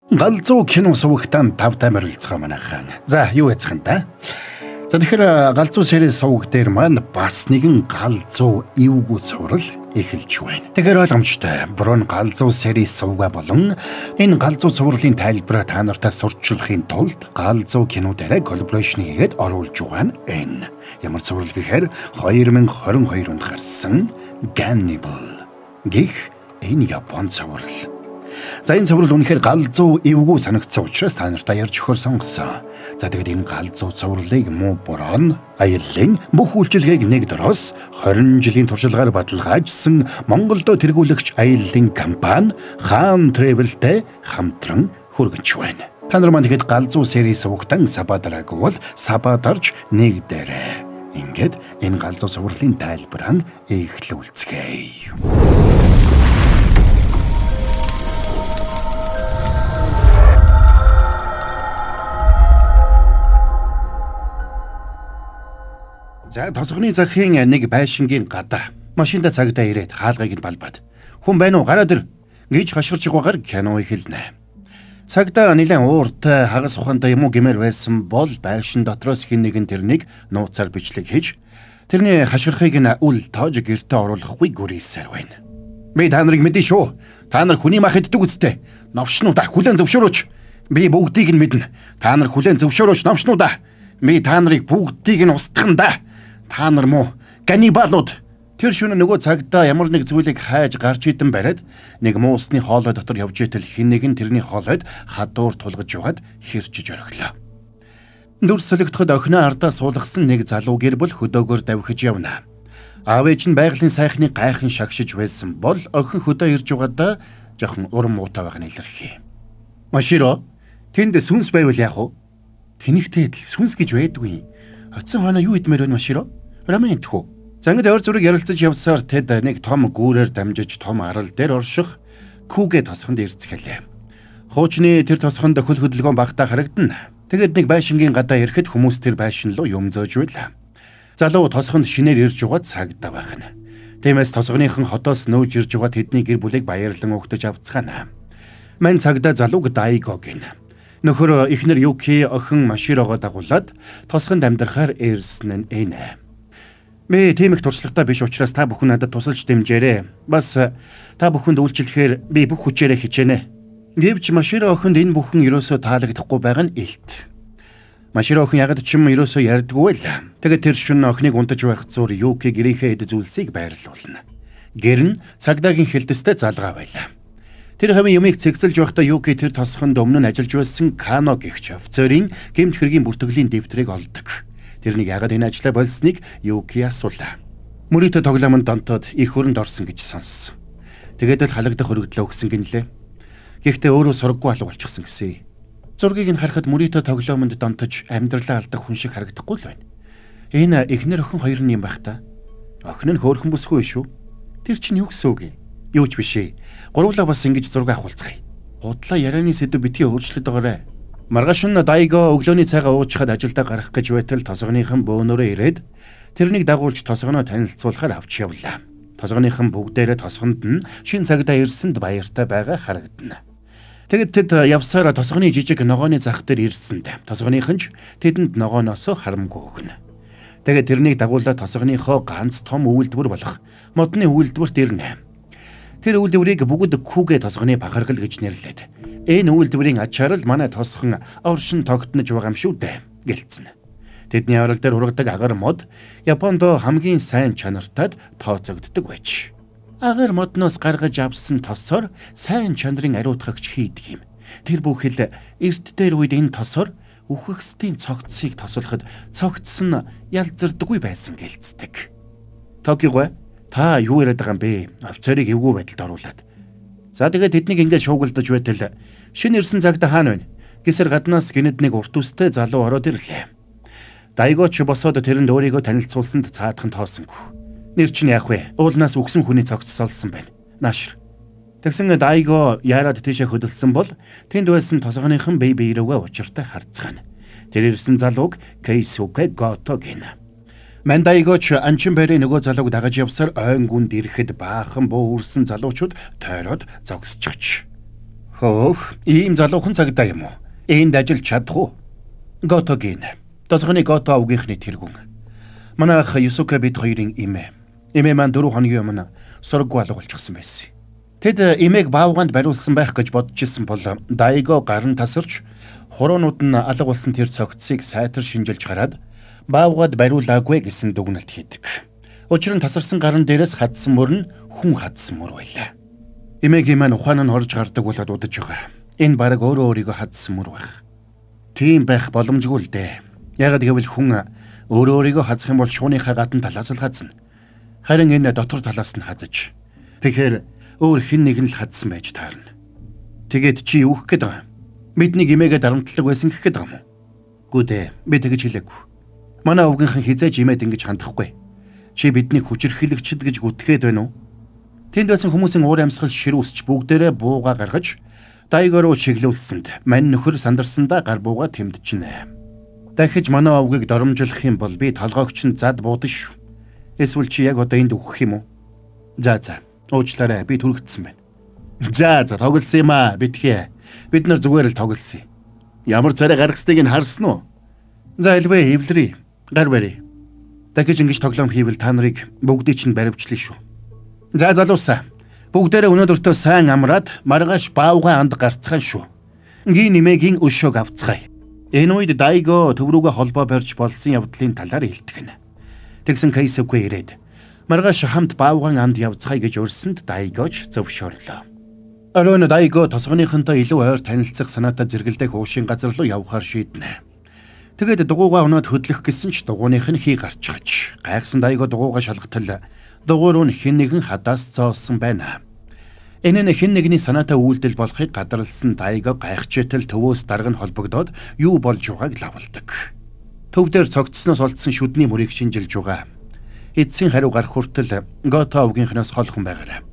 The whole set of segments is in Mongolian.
Галзуу кино сувагтаа тавтай морилцгоо манайхан. За юу яцхан та? За тэгэхээр галзуу series суваг дээр маань бас нэгэн галзуу эвгүй цуврал эхэлж байна. Тэгэхээр ойлгомжтой. Брон галзуу series сувга болон энэ галзуу цувралын тайлбараа та нартай сурталчлахын тулд галзуу кино дээрээ collaboration хийгээд оруулж байгаа нь энэ. Ямар цуврал гэхээр 2022 онд гарсан Gannibal гэх энэ Япон цуврал. За энэ цуврал үнэхээр галзуу эвгүй санагдсан учраас та нартай ярьж өгөхөр сонгосон. За тэгэд энэ галзуу цувралыг муу борон аяллаа бүх үйлчилгээг нэг дороос 20 жилийн туршлагаар баталгаажсан Монголдо тэргүүлэгч аяллаа компани Хаан Travel-тэй хамтран хүргэж байна. Та нар маань тэгэхэд галзуу series сувагтан саба дараагүй бол саба дарж нэг дээрээ. Ингээд энэ галзуу цувралын тайлбараа эхлүүлцгээе. За тосгоны захын нэг байшингийн гадаа машинда цагдаа ирээд хаалгыг нь балбаад хүн байна уу гараад ир гэж хашгирч байгаагаар кино эхэлнэ. Цагдаа нэлээд ууртай хагас ухаантай юм уу гэмээр байсан бол байшин дотроос хэн нэгэн тэрнийг нууцаар бичлэг хийж тэрний хашгирахыг нь үл тоож гэртээ оруулахгүй гүрийсээр байна. Би та нарыг мэднэ шүү. Та нар хүний мах иддэг үсттэй. Новшнуудаа хүлээн зөвшөөрөөч. Би бүгдийг нь мэднэ. Та нар хүлээн зөвшөөрөөч новшнуудаа. Би та нарыг бүгдийг нь устгах нь да. Та нар муу ганнибалууд. Тэр шөнө нөгөө цагдаа ямар нэг зүйлийг хайж гарч идэн бариад нэг муусны хоолой дотор явж итэл хэн нэгэн тэрний хоолойд хадуур тулгаж яваад хэрчиж орхилоо. Дүрс солигдоход охиноо ардаа суулгасан нэг залуу гэр бүл хөдөөгөр давхиж явна. Аав ээж нь байгалийн сайхны гайхан шагшиж байсан бол охин хөдөө ирж байгаадаа жоохон урам муутай байгаа нь илэрхий. Маширо тэнд сүнс байвал яах вэ? Тэнэгтэй адил сүнс гэж байдгүй. Оцсон хойно юу идмээр байна Маширо? Рамен идэх үү? За ингээд ойр зүрэг ярилцаж явсаар тэд нэг том гүүрээр дамжиж том арал дээр орших Күгэ тосгонд ирцгэлээ. Хуучны тэр тосгонд хөл хөдөлгөөн багтаа харагдана. Тэгээд нэг байшингийн гадаа ирэхэд хүмүүс тэр байшин руу юм зөөж байлаа. Залуу тосгонд шинээр ирж байгаа цагдаа байх нь. Тиймээс тосгоныхон хотоос нөөж ирж байгаа тэдний гэр бүлийг баярлан угтаж авцгаана. Мань цагдаа залууг Дайго гинэ. Нөхөр эхнэр Юки охин Маширогоо дагуулад тосгонд амьдрахаар ирсэн нь энэ. Би тийм их туршлагатай биш учраас та бүхэн надад тусалж дэмжээрэй. Бас та бүхэнд үйлчлэхээр би бүх хүчээрээ хичээнэ. Гэвч Маширо охинд энэ бүхэн ерөөсөө таалагдахгүй байгаа нь илт. Маширо охин ягд ч юм ерөөсөө ярьдгүй л. Тэгээд тэр шөнө охиныг унтаж байх зур Юки гэрийнхээ эд зүйлсийг байрлуулна. Гэр нь цагдаагийн хилдэстэй залгаа байлаа. Тэр хавийн юмыг цэгцэлж байхдаа Юки тэр тосгонд өмнө нь ажиллаж байсан Кано гэгч офицерын гэмт хэргийн бүртгэлийн дэвтрийг олдог. Тэрнийг яагаад энэ ажлаа болсныг Юки асуулаа. Мөрийтэй тоглоомонд донтоод их хөрөнд орсон гэж сонссон. Тэгээд л халагдах өргөдлөө өгсөн гинлээ. Гэхдээ өөрөө сурггүй алга болчихсон гэсэн. Зургийг нь харахад мөрийтэй тоглоомонд донтож амьдралаа алдах хүн шиг харагдахгүй л байна. Энэ эхнэр охин хоёр нь юм байх та. Охин нь хөөрхөн бүсгүй шүү. Тэр чинь юу гэсэн үг юм? Юу ч биш ээ. Гурвуулаа бас ингэж зураг авахулцгаая. Худлаа ярианы сэдв битгий өөрчлөлт байгаарэ. Маргааш нь Дайго өглөөний цайгаа уучхад ажилдаа гарах гэж байтал тосгоныхан бөөнөрөө ирээд тэрнийг дагуулж тосгоноо танилцуулахаар авч явлаа. Тосгоныхан бүгдээрээ тосгонд нь шин цагдаа ирсэнд баяртай байгаа харагдана. Тэгэд тэд явсаар тосгоны жижиг ногооны зах дээр ирсэнд тосгоныхан ч тэдэнд ногооноосоо харамгүй өгнө. Тэгээд тэрнийг дагуулаад тосгоныхоо ганц том үйлдвэр болох модны үйлдвэрт ирнэ. Тэр үйлдвэрийг бүгд Күгэ тосгоны бахархал гэж нэрлээд энэ үйлдвэрийн ачаар л манай тосгон оршин тогтнож байгаа юм шүү дээ гэлцэн. Тэдний орол дээр ургадаг агар мод Японд хамгийн сайн чанартад тооцогддог байж. Агар модноос гаргаж авсан тосоор сайн чанарын ариутгагч хийдэг юм. Тэр бүхэл эрт дээр үед энэ тосоор үхэгсдийн цогцсыг тосолоход цогцс нь ялзардаггүй байсан гэлцдэг. Токиго та юу яриад байгаа юм бэ? Офицерыг эвгүй байдалд оруулаад. За тэгээд тэднийг ингээд шуугилдаж байтал шинэ ирсэн цагта хаана вэ? Гисэр гаднаас гинэд нэг урт үстэй залуу ороод ирлээ. Дайгоч босоод тэрэнд өөрийгөө танилцуулсанд цаадхан тоосонгүй. Нэр чинь яах вэ? Уулнаас үгсэн хүний цогц солсон байна. Наашир. Тэгсэн Дайго яарад тийшээ хөдөлсөн бол тэнд байсан тосгоныхан бие биерүүгээ учиртай харцгаана. Тэр ирсэн залууг Кейсуке Гото гинэ. Мандайгоч анчин байрын нөгөө залууг дагаж явсаар ойн гүнд ирэхэд баахан буу үрсэн залуучууд тойроод зогсчихж. Хөөх, ийм залуухан цагдаа юм уу? Энд ажиллаж чадах уу? Готогийн. Тосгоны Гото овгийнхны тэргүүн. Манай ах Юсуке бид хоёрын эмээ. Эмээ маань 4 хоногийн өмнө сургуу алга болчихсон байсан. Тэд эмээг баавгаанд бариулсан байх гэж бодож исэн бол Дайго гар нь тасарч хуруунууд нь алга болсон тэр цогцсыг сайтар шинжилж хараад баавгаад бариулаагүй гэсэн дүгнэлт хийдэг. Учир нь тасарсан гарын дээрээс хадсан мөр нь хүн хадсан мөр байлаа. Эмээгийн маань ухаан нь хорж гардаг болоод удаж байгаа. Энэ бараг өөрөө өөрийгөө хадсан мөр байх. Тийм байх боломжгүй л дээ. Яагаад гэвэл хүн өөрөө өөрийгөө хазах юм бол шууныхаа гадна талаас л хазна. Харин энэ дотор талаас нь хазаж. Тэгэхээр өөр хэн нэг нь л хадсан байж таарна. Тэгээд чи юу гэх гээд байгаа юм? Бидний эмээгээ дарамтлаг байсан гэх гээд байгаа юм уу? Гүү дээ. Би тэгж хэлээгүй. Манай овгийнхан хизээж эмээд ингэж хандахгүй. Чи биднийг хүчирхийлэгчд гэж гүтгэхэд байна уу? Тэнд байсан хүмүүсийн уур амьсгал ширүүсч бүгдээрээ бууга гаргаж Дайго руу чиглүүлсэнд мань нөхөр сандарсандаа гар бууга тэмдчихнэ. Дахиж манай овгийг доромжлох юм бол би толгойгч нь зад буудана шүү. Эсвэл чи яг одоо энд өгөх юм уу? За за. Уучлаарай, би түрэгдсэн байна. За за, тоглосон юм аа, битгий. Бид нар зүгээр л тоглосон. Ямар царай гаргасныг нь харсан уу? За элвэ эвлэрий. Гар барь. Дахиж ингэж тоглоом хийвэл та нарыг бүгдийг чинь баривчлаа шүү. За залуусаа. Бүгдээрээ өнөөдөртөө сайн амраад маргааш баавгай анд гарцгаан шүү. Гийн нэмээгийн өшөөг авцгаая. Энэ үед Дайго төв рүүгээ холбоо барьж болсон явдлын талаар илтгэнэ. Тэгсэн Кейсүкэ ирээд маргааш хамт баавгай анд явцгаая гэж урьсанд Дайгоч зөвшөөрлөө. Оройн Дайго тосгоныхонтой илүү ойр танилцах санаатай зэрэгэлдэх уушийн газар руу явахаар шийднэ. Тэгээд дугуугаа унаад хөдлөх гэсэн ч дугууных нь хий гарчгач. Гайхсан Дайго дугуугаа шалгатал дугуй руу хэн нэгэн хадаас зоолсон байна. Энэ нь хэн нэгний санаатай үйлдэл болохыг гадарлсан Дайго гайхчээтэл төвөөс дарга нь холбогдоод юу болж байгааг лавладаг. Төв дээр цогцсноос олдсон шүдний мөрийг шинжилж байгаа. Эцсийн хариу гарах хүртэл Гото овгийнхноос холхон байгаарай.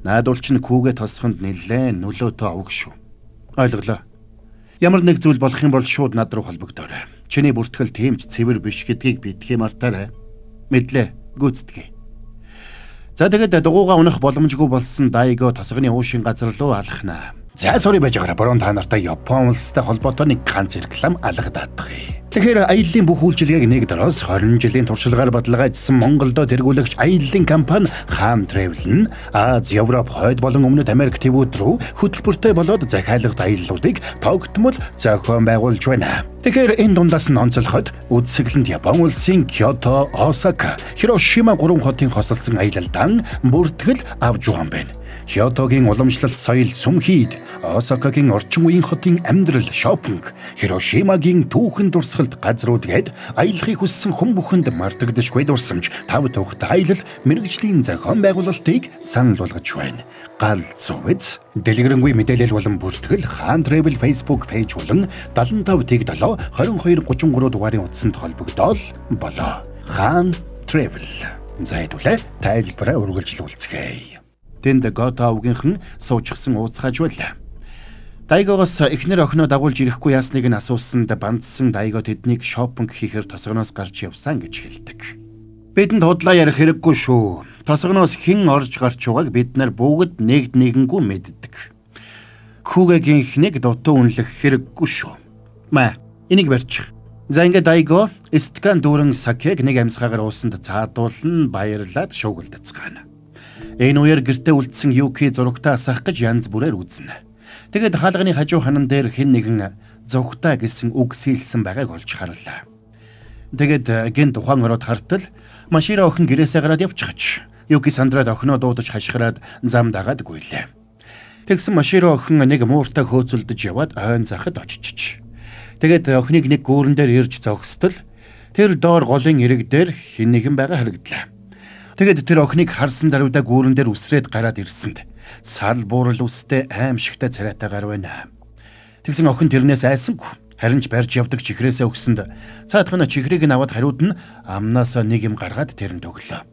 Наадвал чинь хүүгээ тосхонд нэлээд нөлөөтэй овг шүү. Ойлголоо. Ямар нэг зүйл болох юм бол шууд над руу холбогдоорой. Чиний бүртгэл тийм ч цэвэр биш гэдгийг битгий мартаарай. Мэдлээ, гүйцэтгэе. За тэгээд дугуугаа унах боломжгүй болсон Дайго тосгоны уушийн газар руу алхнаа. За sorry байж байгаараа борон та нартай Япон улстай холбоотой нэг ганц реклам алгадаадах. Тэгэхээр аяллаа бүх үйлчилгээг нэг дороос 20 жилийн туршлагаар баталгаажсан Монголдо тэргүүлэгч аяллаа компани Хаан Travel нь Аз, Европ, Хойд болон Өмнөд Америк твүүд рүү хөтөлбөртэй болоод захиалгад аяллуудыг тогтмол зохион байгуулж байна. Тэгэхээр энэ дундаас нь онцлоход үдсэглэнд Япон улсын Кёто, Осака, Хирошима гурван хотын хосолсон аялалдаан бүртгэл авч байгаа юм байна. Кёотогийн уламжлалт соёл сүм хийд, Осакагийн орчин үеийн хотын амьдрал, шопинг, Хирошимагийн түүхэн дурсгалт газрууд гээд аялахыг хүссэн хүн бүхэнд мартагдашгүй дурсамж, тав тухтай аялал мэргэжлийн зохион байгуулалтыг санал болгож байна. Гал зувц дэлгэрэнгүй мэдээлэл болон бүртгэл Хаан Travel Facebook page болон 75 тэг 7 22 33 дугаарын утсанд холбогдоол болоо. Хаан Travel. За хэдүүлээ тайлбараа үргэлжлүүлцгээе. Тэнд Гото овгийнхан суучсан ууцгааж байлаа. Дайгогоос эхнэр охиноо дагуулж ирэхгүй яасныг нь асуусанд бандсан Дайго тэднийг шопинг хийхээр тосгоноос гарч явсан гэж хэлдэг. Бидэнд худлаа ярих хэрэггүй шүү. Тосгоноос хэн орж гарч байгааг бид нар бүгд нэг нэгэнгүй мэддэг. Хүүгэгийнхнийг дутуу үнэлэх хэрэггүй шүү. Маа, энийг барьчих. За ингээд Дайго стакан дүүрэн сакег нэг амьсгаагаар уусанд цаадуулан баярлаад шуугилдацгаана. Энэ үеэр гэртээ үлдсэн Юки зурагтаа асаах гэж янз бүрээр үзнэ. Тэгээд хаалганы хажуу ханан дээр хэн нэгэн зугтаа гэсэн үг сийлсэн байгааг олж харлаа. Тэгээд гинт ухаан ороод хартал Машира охин гэрээсээ гараад явчихач. Юки сандраад охиноо дуудаж хашгираад зам дагаад гүйлээ. Тэгсэн Маширо охин нэг мууртаа хөөцөлдөж яваад ойн захад очиж. Тэгээд охиныг нэг гүүрэн дээр ирж зогсдол тэр доор голын эрэг дээр хэн нэгэн байгаа харагдлаа. Тэгээд тэр охиныг харсан даруйда гүүрэн дээр үсрээд гараад ирсэнд сал буурал үстэй аимшигтай царайтайгаар байна. Тэгсэн охин тэрнээс айсангүй. Харин ч барьж явдаг чихрээсээ өгсөнд цаадах нь чихрийг нь аваад хариуд нь амнаасаа нэг юм гаргаад тэрэнд өглөө.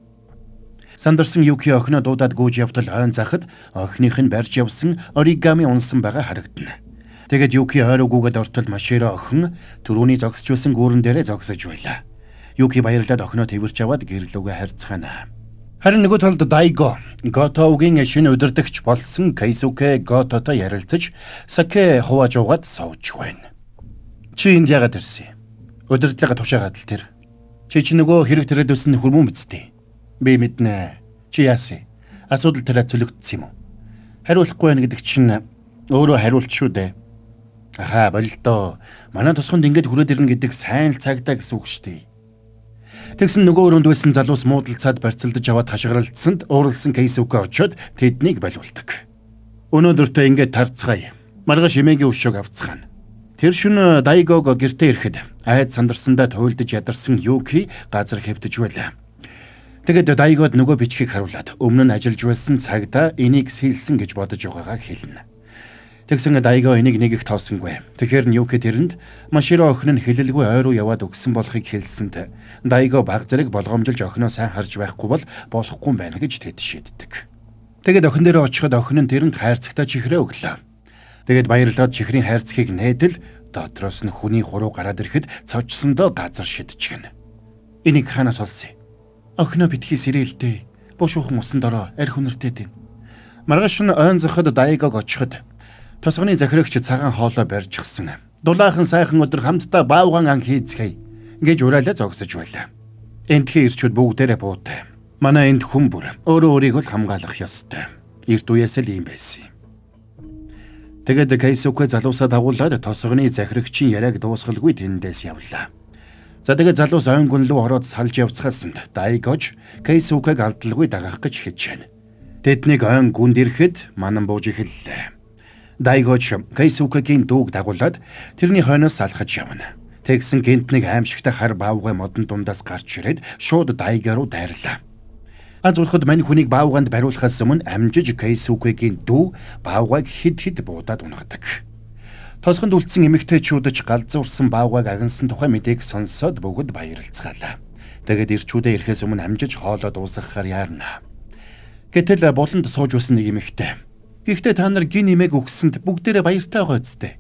Сандарсан Юки охиноо дуудаад гүйж явтал ойн захад охиных нь барьж явсан оригами унсан байгаа харагдана. Тэгээд Юки ойр үгүйгээд ортол Маширо охин түрүүний зогсож байсан гүүрэн дээрээ зогсож байлаа. Юки баярлаад охиноо тэрч аваад гэрлүүгээ харьцгаана. Харин нөгөө талд Дайго Готоугийн шинэ удирдагч болсон Кайсуке Гототой ярилцаж саке хувааж уугаад сууж байна. Чи энд яагаад ирсэн юм? Удирдлага тушаагаад л тэр. Чи чи нөгөө хэрэг тэрээд байсан хөрмөн биз дээ. Би мэднэ. Чи яасан? Асуудал тэрэ цөлөгдсөн юм уу? Хариулахгүй байна гэдэг чинь өөрөө хариулт шүү дээ. Ахаа бололдоо. Манай тосгонд ингэж хүрээд ирнэ гэдэг сайн л цагдаа гэсэн үг шүү дээ. Тэгсэн нөгөө өрөөнд байсан залуус муудалцаад барьцалдаж аваад хашгиралдсанд ууралсан Кейсүкэ очиод тэднийг болиулдаг. Өнөөдөртөө ингэж тарцгаая. Маргааш эмээгийн өшөөг авцгаана. Тэр шөнө Дайгог гэртээ ирэхэд айд сандарсандаа туйлдаж ядарсан Юки газар хэвтэж байлаа. Тэгээд Дайгод нөгөө бичгийг харуулад өмнө нь ажиллаж байсан цагдаа энийг сэлсэн гэж бодож байгаагаа хэлнэ. Тэгсэн Дайго энийг нэг их тоосонгүй. Тэгэхээр нь Юки тэрэнд Маширо охин нь хэлэлгүй ой руу яваад өгсөн болохыг хэлсэнд Дайго баг зэрэг болгоомжилж охиноо сайн харж байхгүй бол болохгүй юм байна гэж тэд шийддэг. Тэгээд охин дээрээ очиход охин нь тэрэнд хайрцагтай чихрээ өглөө. Тэгээд баярлаад чихрийн хайрцгийг нээдэл дотроос нь хүний хуруу гараад ирэхэд цочсондоо газар шидчихнэ. Энийг хаанаас олсон юм? Охиноо битгий сэрээлдээ. Бушуухан усан дороо арх үнэртэй дэн. Маргааш нь ойн зохид Дайгог очиход тосгоны захирагч цагаан хоолой барьчихсан. Дулаахан сайхан өдөр хамтдаа баавган ан хийцгээе гэж уриалаа зогсож байлаа. Эндхийн ирчүүд бүгдээрээ буутай. Манай энд хүн бүр өөрөө өөрийгөө л хамгаалах ёстой. Эрт үеэс л ийм байсан юм. Тэгээд Кайсукэ залуусаа дагуулад тосгоны захирагчийн яриаг дуусгалгүй тэндээс явлаа. За тэгээд залуус ойн гүн лүү ороод салж явцгаасанд Дайгож Кайсукэг алдалгүй дагах гэж хичээнэ. Тэднийг ойн гүнд ирэхэд манан бууж эхэллээ. Дайгоч Кайсукагийн дүүг дагуулад тэрний хойноос салхаж явна. Тэгсэн гинт нэг аимшигтай хар баавгай модон дундаас гарч ирээд шууд Дайга руу дайрлаа. Аз урахад мань хүнийг баавгайнд бариулахаас өмнө амжиж Кайсукагийн дүү баавгайг хэд хэд буудаад унгадаг. Тосгонд үлдсэн эмэгтэйчүүд ч галзуурсан баавгайг агнасан тухай мэдээг сонсоод бүгд баярлцгаалаа. Тэгээд ирчүүдээ ирэхээс өмнө амжиж хоолоо дуусгахаар яарна. Гэтэл буланд сууж байсан нэг эмэгтэй. Гэхдээ та нар гин нэмээг өгсөнд бүгдээрээ баяртай байгаа үсттэй.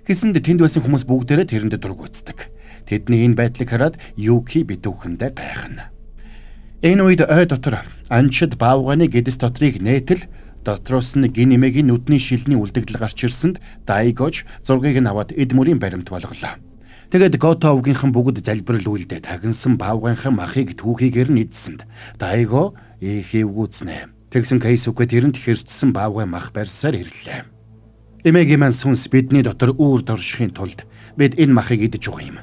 Гэсэнд тэнд байсан хүмүүс бүгдээрээ тэрэнд дургүйцдэг. Тэдний энэ байдлыг хараад Юки битүүхэндээ гайхна. Энэ үед ой дотор анчид баавгайны гэдэс дотрыг нээтэл дотроос нь гин нэмээгийн нүдний шилний үлдэгдэл гарч ирсэнд Дайгож зургийг нь аваад эд мөрийн баримт болголоо. Тэгээд Гото овгийнхан бүгд залбирал үлдээ тагнасан баавгайнхан махыг түүхийгээр нь идсэнд Дайго их эвгүүцнэ. Тэгсэн Кайсукэ тэрэнд хэрчсэн баавгай мах барьсаар ирлээ. Эмээгийн маань сүнс бидний дотор үүр доршихын тулд бид энэ махыг идэж байгаа юм.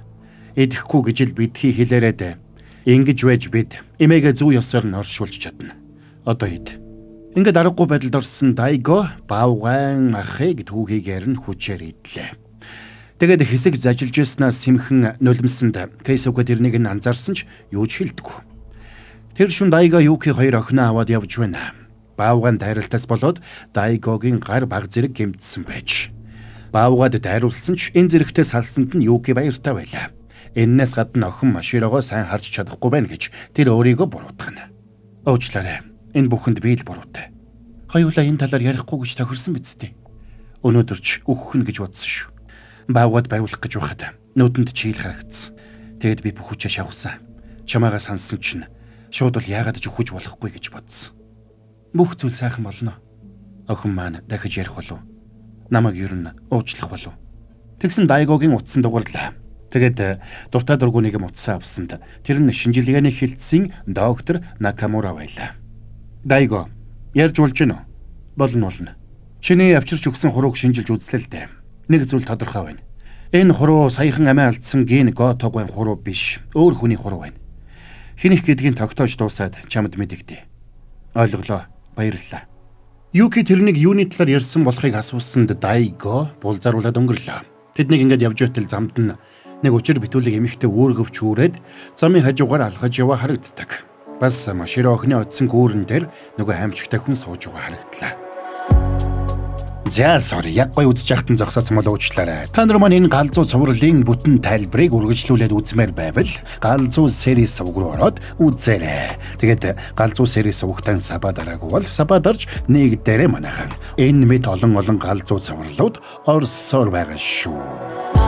Идэхгүй гэж л битгий хэлээрээд ингэж байж бид эмээгээ зүү ёсоор нь оршуулж чадна. Одоо ид. Ингээд аргагүй байдалд орсон Дайго баавгайн махыг түүхийгээр нь хүчээр идлээ. Тэгээд хэсэг зажилж яснаас сэмхэн нулимсанд Кайсукэ тэрнийг нь анзаарсан ч юу ч хэлдэггүй. Тэр шүн Дайго Юки хоёр охиноо аваад явж байна. Баавгайн дайралтаас болоод Дайгогийн гар баг зэрэг гэмтсэн байж. Баавгад дайруулсан ч энэ зэрэгтэй салсанд нь Юки баяртай байлаа. Эннээс гадна охин Маширогоо сайн харж чадахгүй байна гэж тэр өөрийгөө буруутгана. Уучлаарай. Энэ бүхэнд би л буруутай. Хоёулаа энэ талаар ярихгүй гэж тохирсон биз дээ. Өнөөдөр ч өөхөх нь гэж бодсон шүү. Баавгад бариулах гэж байхад нүдэнд чийл харагдсан. Тэгэд би бүх хүчээ шавхсан. Чамаагаа сансан чинь шууд бол яагаад ч үхэж болохгүй гэж бодсон. Бүх зүйл сайхан болно. Охин маань дахиж ярих болов. Намайг ер нь уучлах болов. Тэгсэн Дайгогийн утсан дугаарлаа. Тэгээд дуртай дургүй нэг юм утсаа авсанд тэр нь шинжилгээний хилцсэн доктор Накамура байлаа. Дайго, ярьж болж гинөө? Болно болно. Чиний авчирч өгсөн хурууг шинжилж үзлээ л дээ. Нэг зүйл тодорхой байна. Энэ хуруу саяхан амиа алдсан ген Готогийн хуруу биш. Өөр хүний хуруу байна. Хэнийх гэдгийг тогтоож дуусаад чамд мэдэгдээ. Ойлголоо. Баярлалаа. Юки тэрнийг юуны талаар ярьсан болохыг асуусанд Дайго булзааруулад өнгөрлөө. Тэднийг ингээд явж байтал замд нь нэг учир битүүлэг эмэгтэй үүргэвч үүрээд замын хажуугаар алхаж яваа харагддаг. Бас Маширо охины одсон гүүрэн дээр нөгөө аимшигтай хүн сууж байгаа харагдлаа. За sorry, яг гоё үзэж яхад нь зогсоосон бол уучлаарай. Та нар маань энэ галзуу цувралын бүтэн тайлбарыг үргэлжлүүлээд үзмээр байвал галзуу series сувг руу ороод үзээрэй. Тэгээд галзуу series сувгтаа sub аа дараагүй бол sub аа дарж нэг дээрээ манайхан. Энэ мэт олон олон галзуу цувралууд орсоор байгаа шүү.